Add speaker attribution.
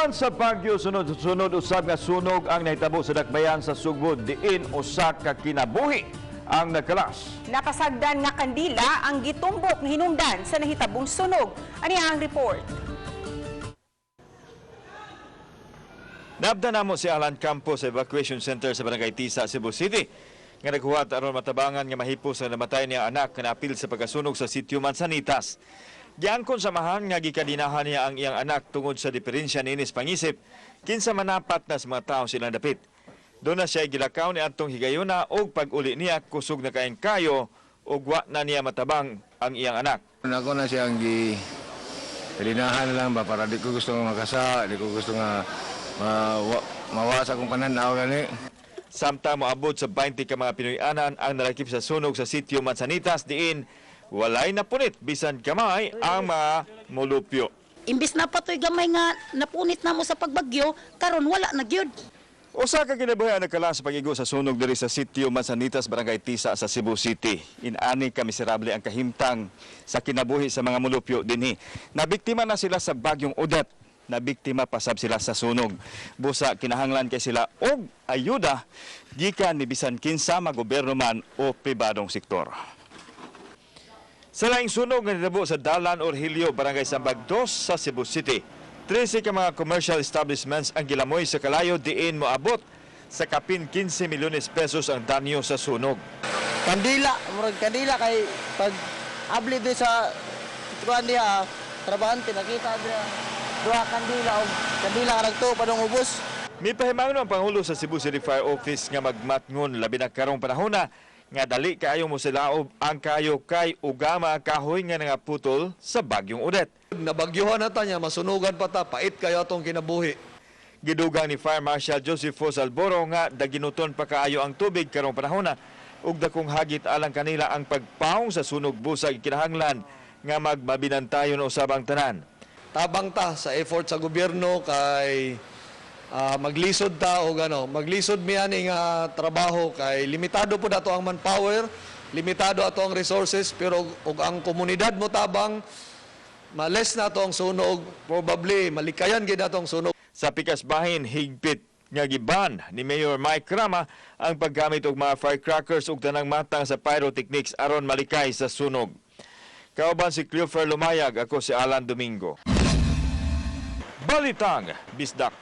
Speaker 1: Human sa bagyo, sunod-sunod usab nga sunog ang nahitabo sa dakbayan sa Sugbo, diin usa ka kinabuhi ang nagkalas.
Speaker 2: Napasagdan nga kandila ang gitumbok nga hinungdan sa nahitabong sunog. Ani ang report.
Speaker 1: Naabdan namo si Alan Campos sa evacuation center sa Barangay Tisa, Cebu City, nga naghuwat aron matabangan nga mahipos ang namatay niya anak nga naapil sa pagkasunog sa sitio Manzanitas. Giangkon sa amahan nga gikadinahan niya ang iyang anak tungod sa diferensya niini sa pangisip kinsa manapat na sa mga tao silang dapit. Doon na siya gilakaw ni atong higayuna og pag-uli niya kusog na kaayong kayo ug wa na niya matabang ang iyang anak.
Speaker 3: Ako na siyang gi pilinahan lang ba para di ko gusto nga makasa, di ko gusto nga mawa sa akong pananaw gani.
Speaker 1: Samtang moabot sa 20 ka mga Pinoy-anan ang nalakip sa sunog sa sitio Manzanitas, diin walay napunit bisan gamay ang mga molupyo.
Speaker 4: Imbis na patoy gamay nga napunit na mo sa pagbagyo, karon wala na gyud.
Speaker 1: Usa ka kinabuhi ang nagkalas sa pag-igo sa sunog diri sa sitio Manzanitas, Barangay Tisa sa Cebu City. Inani ka miserable ang kahimtang sa kinabuhi sa mga molupyo dinhi. Nabiktima na sila sa bagyong Odette. Nabiktima pasab sila sa sunog. Busa kinahanglan kay sila og ayuda gikan ni bisan kinsa, magobyerno man o pribadong sektor. Sa laing sunog nga nitabo sa Dalan Orhilio, Barangay Sambag 2 sa Cebu City, 13 ka mga commercial establishments ang gilamoy sa kalayo, diin moabot sa kapin 15 milyones pesos ang danyo sa sunog.
Speaker 5: Kandila, murag kandila kay pag abli di sa kuan diha, trabahante nakita diha duha kandila og kandila karag to padong ubos.
Speaker 1: Mipahimangno ang Pangulo sa Cebu City Fire Office nga magmatngon, labi na karong panahona nga dali kaayo mo silaob ang kayo kay ugama kahoy nga nangaputol sa bagyong Odette.
Speaker 6: Nabagyuhan na ta niya, masunugan pa ta, pait kayo atong kinabuhi.
Speaker 1: Gidugang ni Fire Marshal Joseph Salboro nga daginuton pa kaayo ang tubig karong panahona ug dakong hagit alang kanila ang pagpaong sa sunog, busag kinahanglan nga magmabinantayon usab ang tanan.
Speaker 6: Tabang ta sa effort sa gobyerno kay maglisod ta o gano, maglisod mi ani nga trabaho kay limitado po dato ang manpower, limitado ato ang resources, pero og ang komunidad mo tabang, ma-less na ato ang sunog, probably malikayan gid ato ang sunog.
Speaker 1: Sa pikas bahin, higpit nga giban ni Mayor Mike Rama ang paggamit og mga firecrackers ug tanang matang sa pyrotechnics aron malikay sa sunog. Kauban si Cleofer Lumayag, ako si Alan Domingo. Balitang Bisdak.